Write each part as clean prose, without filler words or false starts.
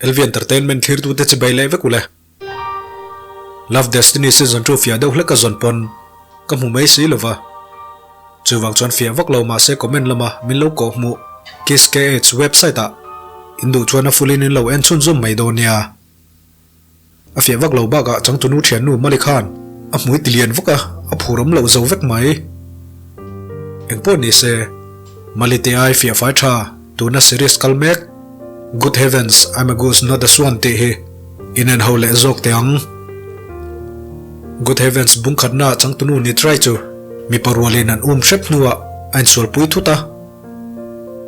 LV Entertainment thlirtute chi bei leh vek ule. Love Destiny season chu fiah deuh hlek a zawn pawn ka hmu mai si lova. Chuvang chuan fiah vak lo mahse comment lama min lo kawh hmuh Kiss KH website ah in duh chuan a full in in lo en chhunzawm mai dawn nia. A fiah vak lo bakah changtunu thiannu Mali khan a hmui ti lian vak a, a phur awm loh zo vek mai. Engpawh ni se, Mali te ai fiah fai tha tuna series kal mek Good Heavens, I'm a Goose Not a Swan tih hi inen ho leh zawk teh ang. Good Heavens bungkhatna changtunu ni try chu mipa rualin an um hrep hnuah a insualpui thut a.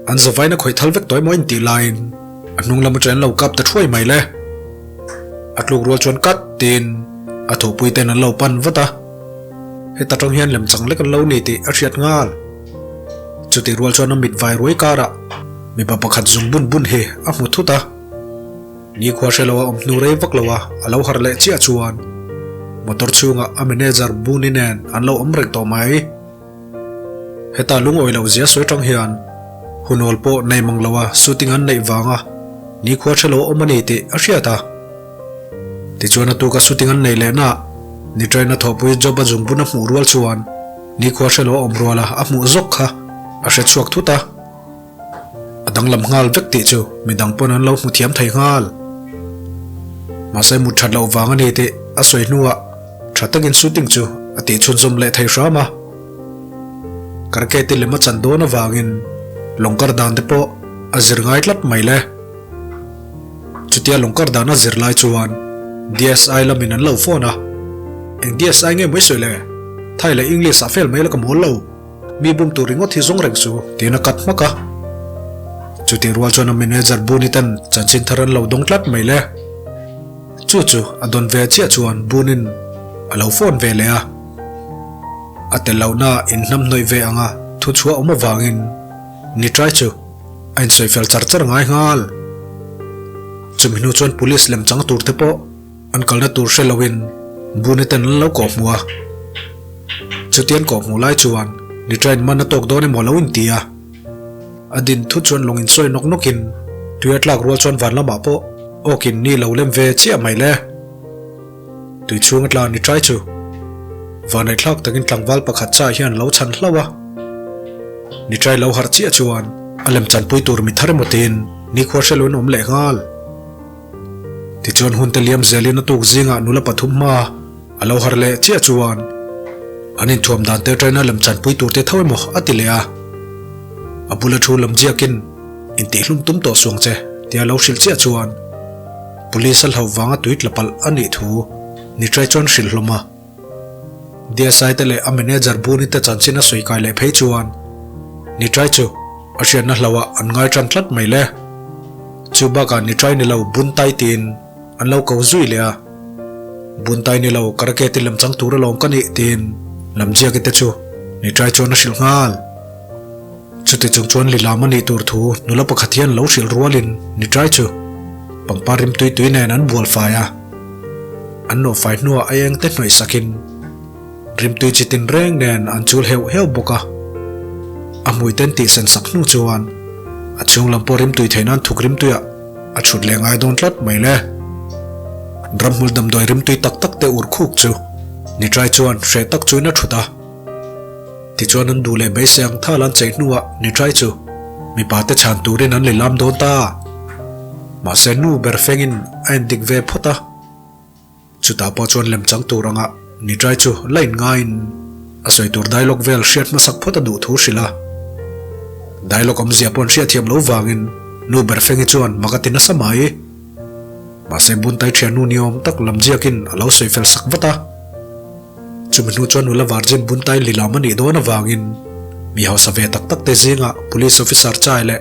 An zavaina khawih thal vek tawh emaw intih laiin a hnung lam atang an lo kap ta thuai mai le. A tluk rual chuan kat tiin a thawhpui ten an lo pan vat a. Heta tang hian lemchang lek an lo ni tih a hriat nghal. Chutih rual chuan a mit vai ruai karah mipa pakhat zung bun bun hi a hmu thut a. Nikhua hre lo a awm hnu rei vak lo a, a lo harh leh chiah chuan motor chhungah a manager Buni nen an lo awm reng tawh mai. Heta lungawi loh zia sawi tang hian hunawl pawh nei mang loa shooting an neih vanga nikhua ṭha lo a awm a ni tih a hriat a. Tichuan a tuka shooting an neih lehna ni train a thawhpui job a zungbun a hmuh rual chuan nikhua hre lo a awm ruala a hmuh zawk kha a hre chhuak thut a. A danglam nghal vek tih chu midang pawn an lo hmu thiam thei nghal. Mahse mut ṭhat loh vang a ni tih a sawi hnuah ṭha takin shooting chu a tih chhunzawm leh thei hram a. Karketi lem a chan dawn avangin lawngkar dan te pawh a zir ngai tlat mai le. Chutia lawngkar dan a zir lai chuan DSI lamin an lo phone a, Eng DSI nge mai sawi le? Thai leh English ah fel mai la ka mawl lo. Mi bum tur ringawt hi zawng reng chu tiin a cut hmak a. Chutih rual chuan a manager Buni ten chanchin thar an lo dawng tlat mai le. Chu chu a dawn ve chiah chuan Bunin a lo phone ve leh a. A tel lohna in hnam hnawih ve anga thu chhuah awm avangin Nitrai chu a insawi fel char char ngai nghal. Chumi hnu chuan police lem chang tur te pawh An kalna tur hre loin Buni ten an lo kawh hmu a. Chutian kawh hmuh lai chuan ni train man a tawk dawn emaw lo inti a. A din thut chuan lawng insawi nawk nawkin tui a tlak rual chuan van lamah pawh awkin ni lo lem ve chiah mai le. Tui chhung a tla ni trai chu vanaihthlak takin tlangval pakhat cha hian lo chhan hlauh a. Ni trai lo harh chiah chuan a lem chanpui tur mi thar emaw tiin nikhua hre loin awm leh nghal. Tichuan hun te liam zelin a tuk zingah nula pathum hma a lo har leh chiah chuan an inthuam dan te train a lam chanpui tur te tho emaw a ti leh a. A bula thu lam ziakin intihhlum tum tawh suang che tia lo hrilh chiah chuan Police a hlauh vanga tui tla palh a nih thu ni trai chuan hrilh hlawm a. DSI te leh a manager Buni te chanchin a sawi kai leh phei chuan ni trai chu a hriatna hlauhah an ngai tan tlat mai le. Chu bakah ni trai ni lo Buntai tiin an lo ko zui leh a. Buntai ni lo karake ti lam chang tur alawm ka nih tiin Lamjiaki te chu ni trai chuan a hrilh nghal. Chuti chung chuan lilam a nih tur thu nula pakhat hian lo hrilh rualin ni trai chu pangpar rim tui tui nen an bual fai a. An nawh fai hnuah a eng te hnawih sakin rim tui chi tin reng nen an chul heuh heuh bawk a. A hmui ten tih sen sak hnu chuan a chhung lam pawh rim tui theih nan thuk rim tuiah a chhut leh ngai dawn tlat mai le. Ramhmul damdawi rim tui tak tak te ur khuk chu ni trai chuan hreh tak chuin a thut a. Tichuan an duh leh beisei ang thal an cheih hnuah ni trai chu mipa te chhan turin an lilam dawn ta. Mahse nu ber fengin a endik ve phawt a. Chutah pawh chuan lemchang tur anga ni trai chu la in ngaiin a sawi tur dialogue vel hriat hmasak phawt a duh thu hrilh a. Dialogue awmzia pawh an hriatthiam lo vangin nu ber fengi chuan mak a ti nasa mai. Mahse Buntai thiannu ni awm tak lamziakin a lo sawi fel sak vat a. Chumi hnu chuan nula Virgin Buntai lilam a nih dawn avangin mi hausa ve tak tak te zingah Police Officer Chai leh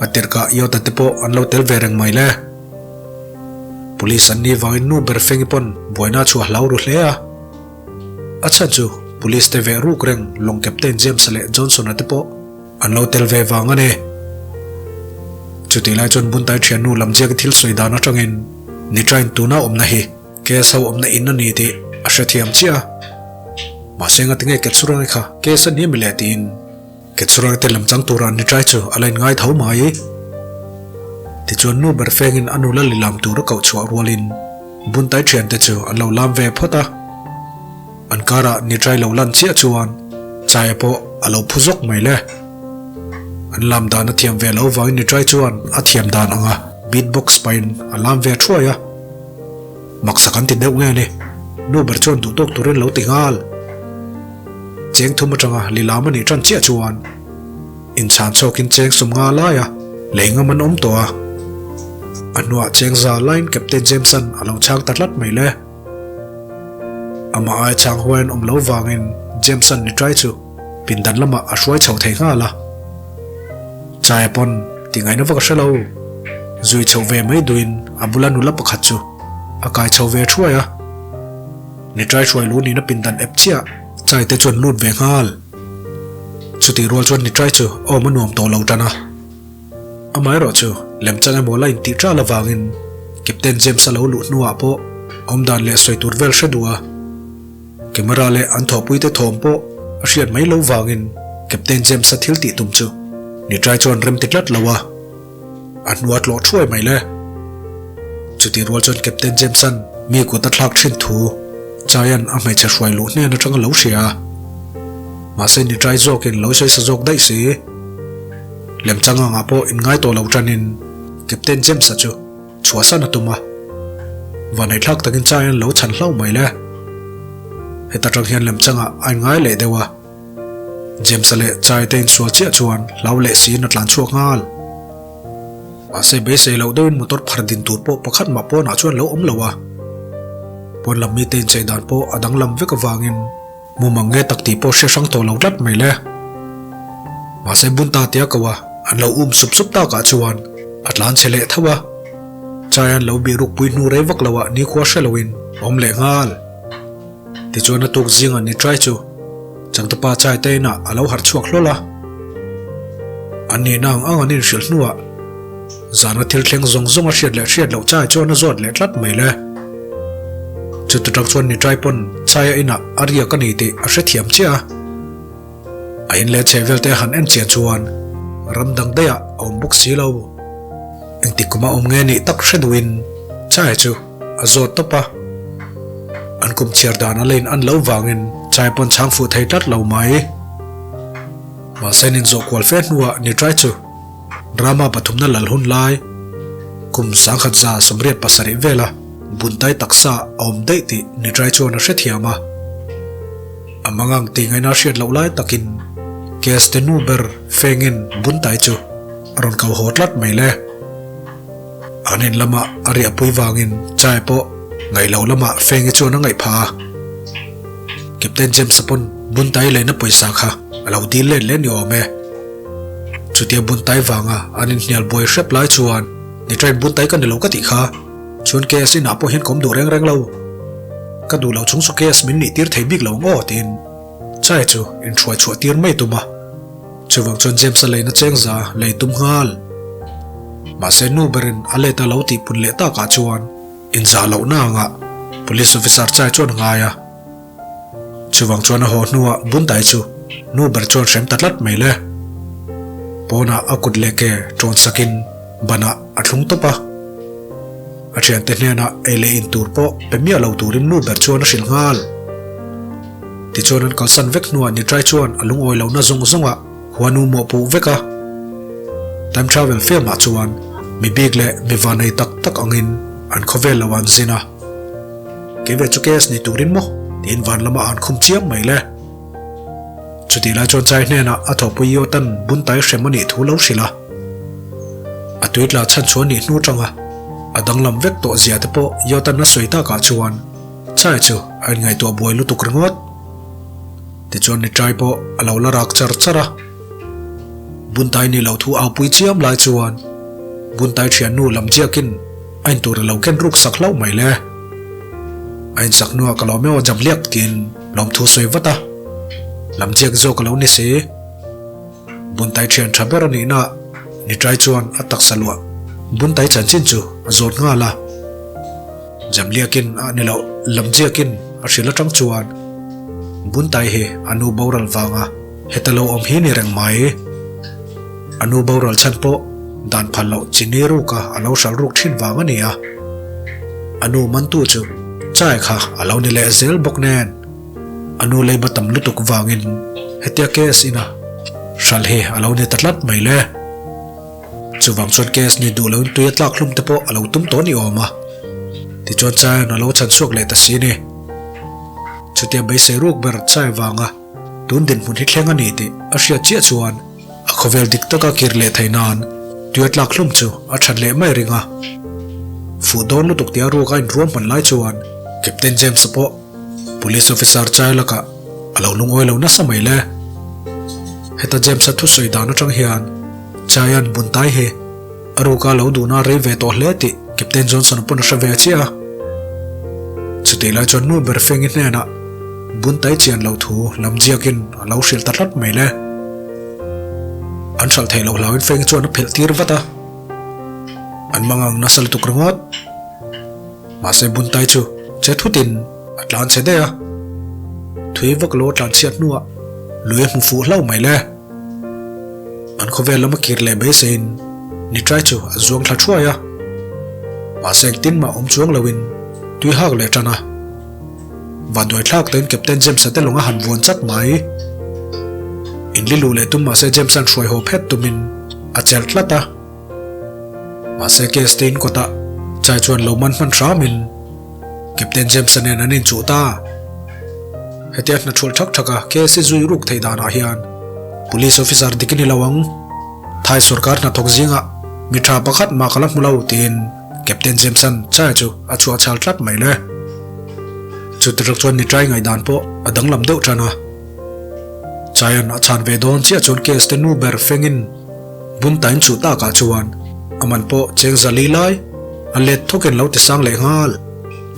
a tirhkah Yota te pawh an lo tel ve reng mai le. Police an nih vangin nu ber Fengi pawn buaina a chhuah hlau ru hle a. A chhan chu Police te veh ruk reng Long Captain James-a leh Johnson-a te pawh an lo tel ve vang a ni. Chutih lai chuan Buntai thiannu lamziaka thil sawi dan atangin Nitrain tuna awmna hi Case ho awmna in a ni tih a hrethiam chiah a. Mahse ngatinge Ketsurangi kha case a ni mi le tiin Ketsurangi te lam chang tura ni trai chu a la inngai tho mai. Tichuan nu ber fengin a nula lilam tur a koh chhuah rualin Buntai thiante chu an lo lam ve phawt a. An karah nitrai lo lan chiah chuan Chaia pawh a lo phu zawk mai le. An lam dan a thiam ve lo vangin nitrai chuan a thiam dan anga beat box pahin a lam ve thuai a. Maksak an ti deuh nge ni? Nu ber chuan duh tawk turin lo ti nghal. Cheng thum atanga lilam a nih tan chiah chuan inchhan chhawkin cheng sum nga laia lei ngam an awm tawh a. A hnuah cheng za laiin Captain James-a'n a lo chhang ta tlat mai le. Amah aia chhang huai an awm lo vangin James-a'n nitrai chu pindan lamah a hruai chho thei nghal a. Chaia pawn ti ngaihna vak a hre lo. Zui chhoh ve mai duhin a bula nula pakhat chu a kai chho ve thuai a. Nitrai hruai lu nihna pindan ep chiah Chai te chuan lut ve nghal. Chutih rual chuan Nitrai chu awm a nuam tawh lo tan a. Amaherawhchu lemchang emaw la intih ṭal avangin Captain James-a lo luh hnuah pawh awmdan leh sawi tur vel hre duh a. Camera leh an thawhpuite thawm pawh a hriat mai lo vangin Captain James-a thil tih tum chu Nitrai chuan rem ti tlat lo a, a hnua tlawh thuai mai le. Chutih rual chuan Captain James-a'n mi kut a thlak thin thu Chaia'n a hmeichhe hruai luh hnen atang a lo hria a. Mahse Nitrai zawkin lo sawi sa zawk daih si. Lemchang angah pawh inngai tawh lo tanin Captain James-a chu Chhuahsan a tum a, vaneihthlak takin chai an lo chhan hlauh mai le. Heta tang hian lemchangah a inngai leh deuh a, James-a leh chai te insual chiah chuan hlau leh siin a tlan chhuak nghal. Mahse beisei loh deuhin motor phar din tur pawh pakhat mah pawnah chuan lo awm lo a, pawn lam mite inchei dan pawh a danglam vek avangin mumang nge tak tih pawh hre hrang tawh lo tlat mai le. Mahse Bunta tia ko a, an lo um sup sup takah chuan a tlan chhe leh tho a. Chai an lo bih rukpui hnu rei vak loah nikhua hre loin a awm leh nghal. Tichuan a tuk zinga ni trai chu Changtupa chai te inah a lo harh chhuak hlawl a. An nihna ang ang an inhrilh hnuah zana thil thleng zawng zawng a hriat leh hriat loh chai chuan a zawt leh tlat mai le. Chuti tak chuan ni trai pawn chaia inah a riak a ni tih a hrethiam chiah a. A in leh chhehvel te han en chian chuan ram dang daih ah a awm bawk si lo. Engtik kum a awm nge nih tak hre duhin Chai chu a zawt tawp a. An kum chhiar dan a lein an lo vangin Chai pawn chhang fuh thei tlat lo mai. Mahse an inzawh kual fe hnuah Nitrai chu Rama pathumna lal hun lai kum 1187 vela buntai taksa a awm daih tih Nitrai chuan a hrethiam a. A mangang tih ngaihna hriat loh lai takin Kes te nu ber fengin Buntai chu a rawn ko haw tlat mai le. An in lamah a riahpui vangin Chai pawh ngaih loh lamah Fengi chuan a ngaih phah a. Captain James-a pawn Buntai leina pawisa kha a lo dil let leh ni awm e. Chutia Buntai vanga an inhnial buai hrep lai chuan Ni train Buntai ka ni lo ka tih kha. Chuan KS inah pawh hian ka awm duh reng reng lo. Ka duh lo chung chu KS min nih tir thei bik lo ang aw tiin Chai chu inhruai chhuah tir mai tum a. Chuvang chuan James-a leina cheng za lei tum nghal. Mahse nu berin a let a lo tih pun leh takah chuan inzah lohna angah Police officer Chai chuan a ngai a. Chuvang chuan a haw hnuah Buntai chu nu ber chuan hrem ta tlat mai le. Pawnah a kut leh ke ṭawn sakin banah a thlung tawp a. A ṭhiante hnenah ei leh in tur pawh pe miah lo turin nu ber chuan a hrilh nghal. Tichuan an kalsan vek hnuah Nitrai chuan a lungawi lohna zawng zawngah huanu mawhpuh vek a. Time travel film-ah chuan mi bik leh mi vanei tak tak angin an khawvel lo an zin a. Kei ve chu KS ni turin maw? tiin van lamah an khum chiang mai le. Chutih lai chuan Chai hnenah a thawhpui Yotan buntai hrem a nih thu lo hrilh a. A tui tla chhan chu a nih hnu tanga a danglam vek tawh zia te pawh Yotan a sawi takah chuan Chai chu a inngaihtuah buai lutuk ringawt. Tichuan ni Chai pawh a lo la rak char char a. Buntai ni lo thu aupui chiam lai chuan Buntai thiannu lam ziakin A in tur a lo ken ruk sak hlauh mai le. A in sak hnuah ka lawm emaw jam liak tiin lawmthu sawi vat a. Lam chiak zawk a lo ni si. Buntai thian tha ber a nihna ni tai chuan a taksa luah Buntai chanchin chu a zawt nghal a. Jam liakin a ni loh lam chiakin a hrilh atang chuan Buntai hi a nu boral vanga heta lo awm hi ni reng mai. A nu boral chhan pawh. Dan phal loh chini ruka a lo hral ruk thin vang a ni a. A nu mantu chu chai kha a lo ni leh zel bawk nen. A nu leiba tam lutuk vangin hetia case ina hral hi a lo ni ta tlat mai le. Chuvang chuan case ni duh loin tui a tlak hlum te pawh a lo tum tawh ni awm a. Tichuan chaiin a lo chhan chhuak leh ta si ni. Chutia beisei ruk ber chai vanga tun dinhmun hi thleng a ni tih a hriat chiah chuan a khawvel dik taka kir leh theih nan tui a tlak hlum chu a that leh mai ring a. Fuh dawn lutuk tia ruak a inruam hman lai chuan Captain James-a pawh Police officer chai lakah a lo lungawi lo nasa mai le. Heta James-a thusawi dan atang hian Chaia'n buntai hi a ruka lo duhna rei ve tawh hle tih Captain Johnson-a pawn a hre ve chiah a. Chutih lai chuan nu ber Fengi hnenah buntai chian loh thu lam ziakin a lo hrilh ta tlat mai le. An hralh theih loh hlauin Fengi chuan a phelh tir vat a. An mangang nasa lutuk ringawt. Mahse buntai chu che thutin a tlan chhe daih a. Thui vak lo a tlan chhiat hnuah lui a hmu fuh hlauh mai le. An khawvel lama kir leh beiseiin Nitrai chu a zuang thla thuai a. Mahse engtin mah awm chuang loin tui hak leh tan a. Vanduai thlak tein Captain James-a te lawng a han vuan chat mai. Inli luh leh tum mahse James-a'n hruai haw phet tumin a chelh tlat a. Mahse case te in kawtah Chai chuan lo man hman hramin Captain James-a nen an inchuh ta. Hetia hna thulh thak thak a case i zui ruk theih danah hian Police officer dik i ni lo ang. Thai sorkar hnathawk zingah mi tha pakhat mah ka la hmu lo tiin Captain James-a'n Chai chu a chhuah chhal tlat mai le. Chuti rak chuan ni ṭai ngaihdan pawh a danglam deuh ṭan a. Chaia'n a chhan ve dawn chiah chuan case te nu ber fengin Buntain chu takah chuan a man pawh cheng zali lai a let thawkin lo ti sang leh nghal.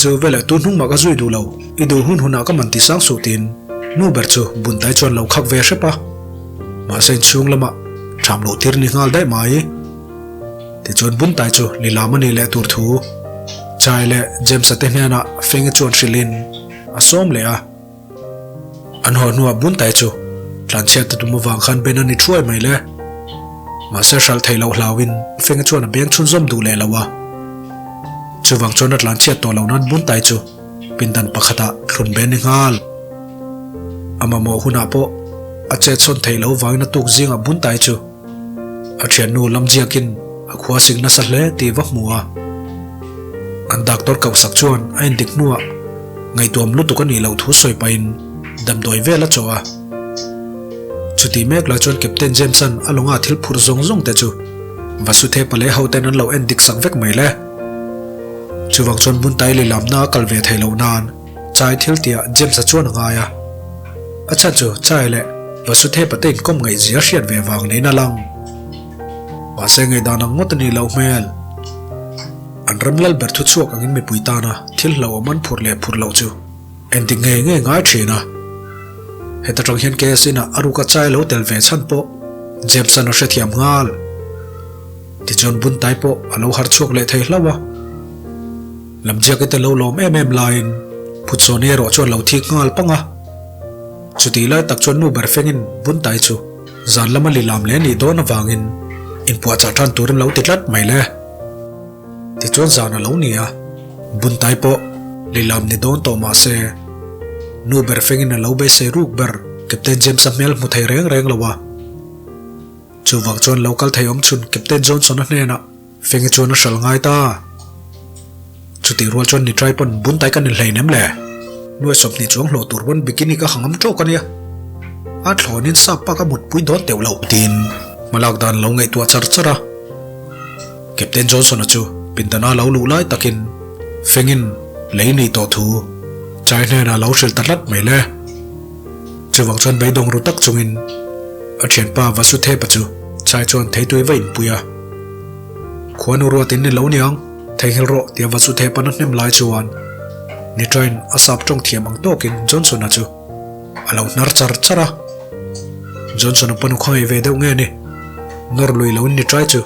Chu veleh tu hnung mah ka zui duh lo, i duh hun hunah ka man ti sang suh tiin nu ber chu Buntai chuan lo khak ve hrep a. Mahse inchhung lamah ṭham loh tir ni nghal daih mai. Tichuan Buntai chu lilam a nih leh tur thu Chai leh James-a te hnenah Fengi chuan hrilhin a sawm leh a. An haw hnuah Buntai chu tlanchhiat ta tum avang khan Ben a ni thuai mai le. Mahse hralh theih loh hlauin Fenga chuan a beng chhunzawm duh leh lo a. Chuvang chuan a tlanchhiat tawh loh nan Buntai chu pindan pakhatah thlun ben ni nghal. A mamawh hunah pawh a chet sawn theih loh vangin a tuk zingah Buntai chu a thiannu lamziakin a khua sik nasa hle tih va hmu a. An doctor kohsak chuan a indik hnuah ngaihtuam lutuk a nih loh thu sawi pahin damdawi vel a chawh a. Chutih mek lai chuan Captain James-a'n a lawnga thil phurh zawng zawng te chu Vasuthe pale hoten an lo en dik sak vek mai le. Chuvang chuan Buntai lilamna a kal ve thei loh nan Chai thil tihah James-a chuan a ngai a. A chhan chu Chai leh Vasuthe pate inkawm ngaihzia hriat ve vang niin a lang. Mahse ngaihdan ang ngawt a nih loh hmel. An ram lal ber thu chhuak angin mipui tana thil hlauhawm an phurh leh phurh loh chu engtik ngei ngei ngai thin a. Heta tang hian KS inah a ruka chai lo tel ve chhan pawh James-a'n a hrethiam nghal. Tichuan Buntai pawh a lo har chhuak leh thei hlauh a. Lamziak-i te lo lawm em em laiin Phutsawni erawh chuan lo thik nghal pang a. Chutih lai tak chuan nu ber fengin Buntai chu Zan lama lilam leh nih dawn avangin inpuahchah tan turin lo ti tlat mai le. Tichuan zan a lo ni a, Buntai pawh lilam ni dawn tawh mah se, nu ber fengin a lo beisei ruk ber Captain James-a hmel hmu thei reng reng lo a. Chuvang chuan lo kal thei awm chhun Captain Johnson-a hnenah Fengi chuan a hral ngai ta. Chutih rual chuan Nitrai pawn Buntai kan inhlein em le? Nuai 20 chuang hlawh tur pawn bikini ka hangam tawk a nia. A thlawnin sap pa ka mutpui dawn teuh lo. Tiin hmalak dan lo ngaihtuah char char a. Captain Johnson-a chu pindana lo luh lai takin Fengin lei nei tawh thu Chai hnenah lo hrilh ta tlat mai le. Chuvang chuan beidawng ru tak chungin a thianpa Vasuthepa chu Chai chuan theitui va inpui a. Khuanu ruatin ni lo niang, theihnghilh rawh tia Vasuthepan a hnem lai chuan Nitrain a sap tawng thiam ang tawkin Johnson-a chu a lo hnar char char a. Johnson-a pawn a khawngaih ve deuh nge ni, nawr lui loin Nitrai chu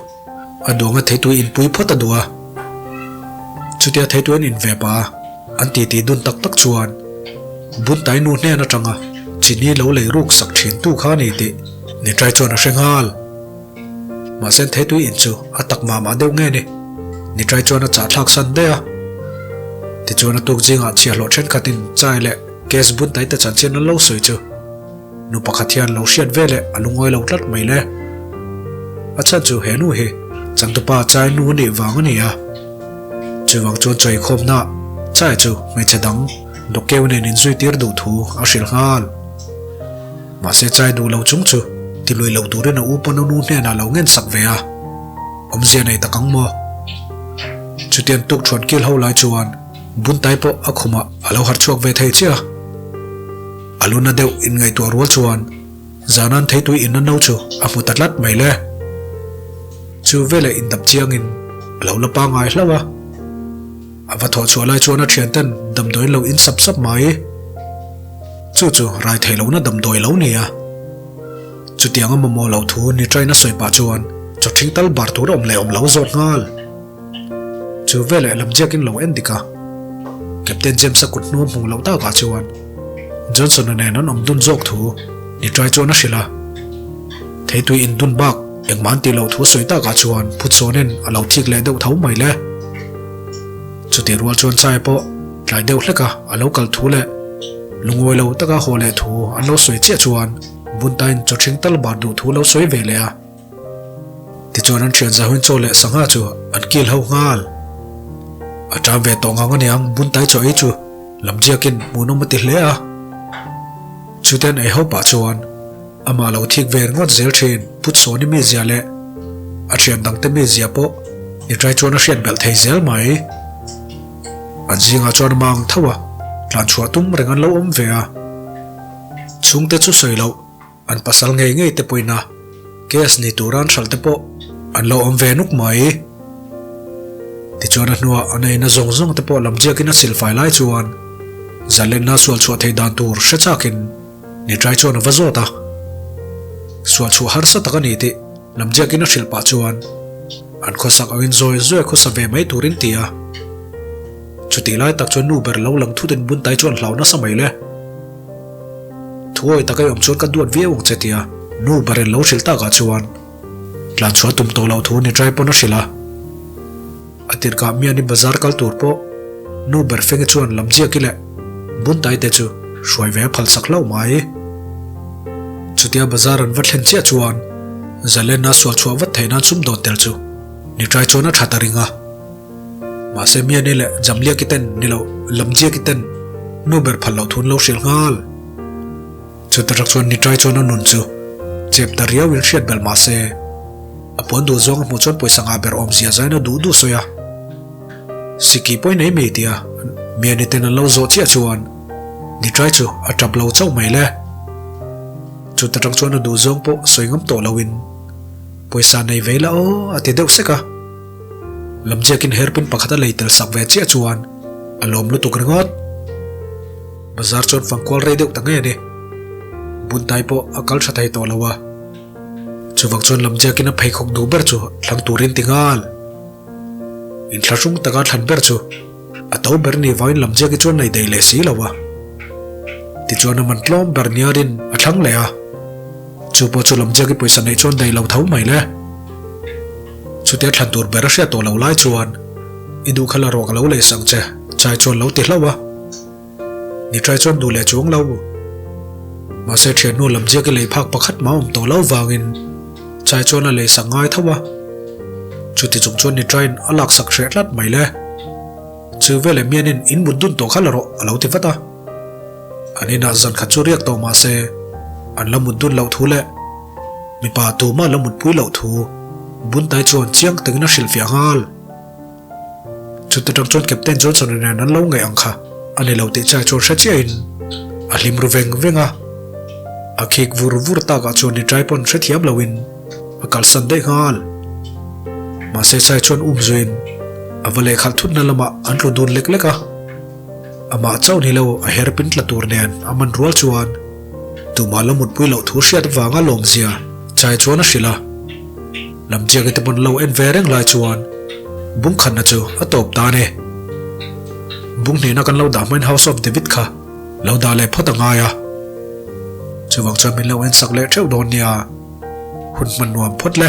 a duanga theitui inpui phawt a duh a. Chutia theitui an in ve pah a, an titi dun tak tak chuan Buntai nu hnen atanga chini lo lei ruk sak thin tu kha a ni tih Nitrai chuan a hre nghal. Mahse theitui in chu a tak mah mah deuh nge ni. Nitrai chuan a chahthlak san daih a. Tichuan a tuk zingah chhiahhlawh thenkhatin chai leh case bun tai te chanchin an lo sawi chu nu pakhat hian lo hriat ve leh a lungawi lo tlat mai le. A chhan chu he nu hi changtupa chai nu a nih vang a ni a. Chuvang chuan chawikhawmna chai chu hmeichhe dang Dawkeu nen inzui tir duh thu a hrilh nghal. Mahse chai duh lo chung chu ti lui lo turin a u pawn a nu hnenah lo ngen sak ve a, awmzia nei tak ang maw? Chutiang tuk thuan kil ho lai chuan Buntai pawh a khumah a lo harh chhuak ve thei chiah a. A lu na deuh inngaihtuah rual chuan Zanan theitui inna no chu a hmu ta tlat mai le. Chu veleh indap chiangin a lo la pangngai hlauh a. A va thawh chhuah lai chuan a thianten damdawi an lo in sap sap mai. Chu chu rai thei lohna damdawi lo ni a. Chutiang a mamawh loh thu ni train a sawi pah chuan chaw ṭhing tal bar tur a awm leh awm lo zawt nghal. Chu veleh lam ziakin lo en dik a. Captain James-a kut hnu a hmuh loh takah chuan Johnson-a nen an awm dun zawk thu ni trai chuan a hrilh a. Theitui in dun bak engmah an tih loh thu a sawi takah chuan Phutsawnin a lo thik leh deuh tho mai le. Chutih rual chuan chai pawh tlai deuh hlek a a lo kal thu leh lungawi lo taka haw leh thu an lo sawi chiah chuan Buntain chaw ṭhing tal bar duh thu lo sawi ve leh a. Tichuan an ṭhian Zahuin chaw leh sangha chu an kil ho nghal. A ṭam ve tawh ngang aniang Buntai chaw ei chu lamziakin hmuhnawm a ti hle a. Chutian ei ho pah chuan amah lo thik ve ringawt zel ṭhin Putsawni mizia leh a ṭhian dangte mizia pawh nitrai chuan a hriat belh thei zel mai. An zingah chuan amah ang tho a, tlan chhuah tum reng an lo awm ve a. Chhungte chu sawi loh an pasal ngei ngei te pawhin a case ni tura an hralh te pawh an lo awm ve nuk mai. Tichuan a hnuah an eina zawng zawng te pawh lamziakin a silfai lai chuan zalenna sual chhuah theih dan tur hre chakin Nitrai chuan a va zawt a. Sual chhuah harsa tak a ni tih lamziakin a hrilh pah chuan an khawsak angin zawi zawi a khawsa ve mai turin ti a. Chutih lai tak chuan nu ber lo lang thutin Buntai chuan hlau nasa mai le. Thuawi taka i awm chuan ka duat viau ang che tia nu berin lo hrilh takah chuan tlan chhuah tum tawh loh thu Nitrai pawn a hrilh a. A tirkah Miani bazar kal tur pawh nu ber Fengi chuan Lamziaki leh Buntai te chu hruai ve a phal sak hlauh mai. Chutia bazar an va thlen chiah chuan Zalena sual chhuah vat theih nan sumdawn tel chu Nitrai chuan a that a ring a. Mahse Miani leh Jamliaki ten ni lo Lamziaki ten nu ber phal loh thu an lo hrilh nghal. Chuta tak chuan Nitrai chuan a nun chu chep ta riau in hriat belh mahse a puan duh zawng a hmuh chuan pawisa ngah ber awmzia zain a duh duh sawi a. Siki pawhin nei mai tia Miani ten an lo zawh chiah chuan Nitrai chu a tap lo chauh mai le. Chuta tang chuan a duh zawng pawh sawi ngam tawh loin pawisa nei ve la aw a ti deuh sek a. Lamziakin hairpin pakhat a lei tel sak ve chiah chuan a lawm lutuk ringawt. Bazar chuan fangkual rei deuh ta ngei a ni. Buntai pawh a kal tha thei tawh lo a. Chuvang chuan Lamziakin a pheikhawk duh ber chu thlang turin ti nghal. Inthlahrung taka thlan ber chu a to ber ni vangin Lamziaki chuan nei daih leh si lo a. Tichuan a man tlawm ber niarin a thlang leh a. Chu pawh chu Lamziaki pawisa neih chuan daih lo tho mai le. Chutia thlan tur ber a hriat tawh lo lai chuan i duh kha la rawh ka lo leh sang che, chai chuan lo ti hlauh a. Nitrai chuan duh leh chuang lo. Mahse thiannu lamziak i lei phak pakhat mah awm tawh lo vangin chai chuan a lei sak ngai tho a. Chuti chung chuan Nitraiin a lak sak hreh tlat mai le. Chu veleh mianin in mut dun tawh kha la rawh a lo ti vat a. An inah zan khat chu riak tawh mahse an la mut dun loh thu leh mipa tumah la mutpui loh thu Buntai chuan chiang takin a hrilhfiah nghal. Chuta tang chuan Captain Johnson-a nen an lo ngaih ang kha a ni lo tih chai chuan hre chiahin a hlim ru veng veng a. A khik vur vur takah chuan ni ṭai pawn hrethiam loin a kalsan daih nghal. Mahse chai chuan um zuiin a va lehkhalh thutna lamah an tlu dun lek lek a. Amah chauh ni lo a her pin tla tur nen a man rual chuan tumah la mutpui loh thu hriat avanga lawmzia chai chuan a hrilh a. Lamchianga te pawn lo en ve reng lai chuan bung khatna chu a tawp ta a ni. Bung hnihna kan lo dah hmain House of David kha lo dah leh phawt a ngai a. Chuvang chuan min lo en sak leh theuh dawn nia, hun hman nuam phawt le.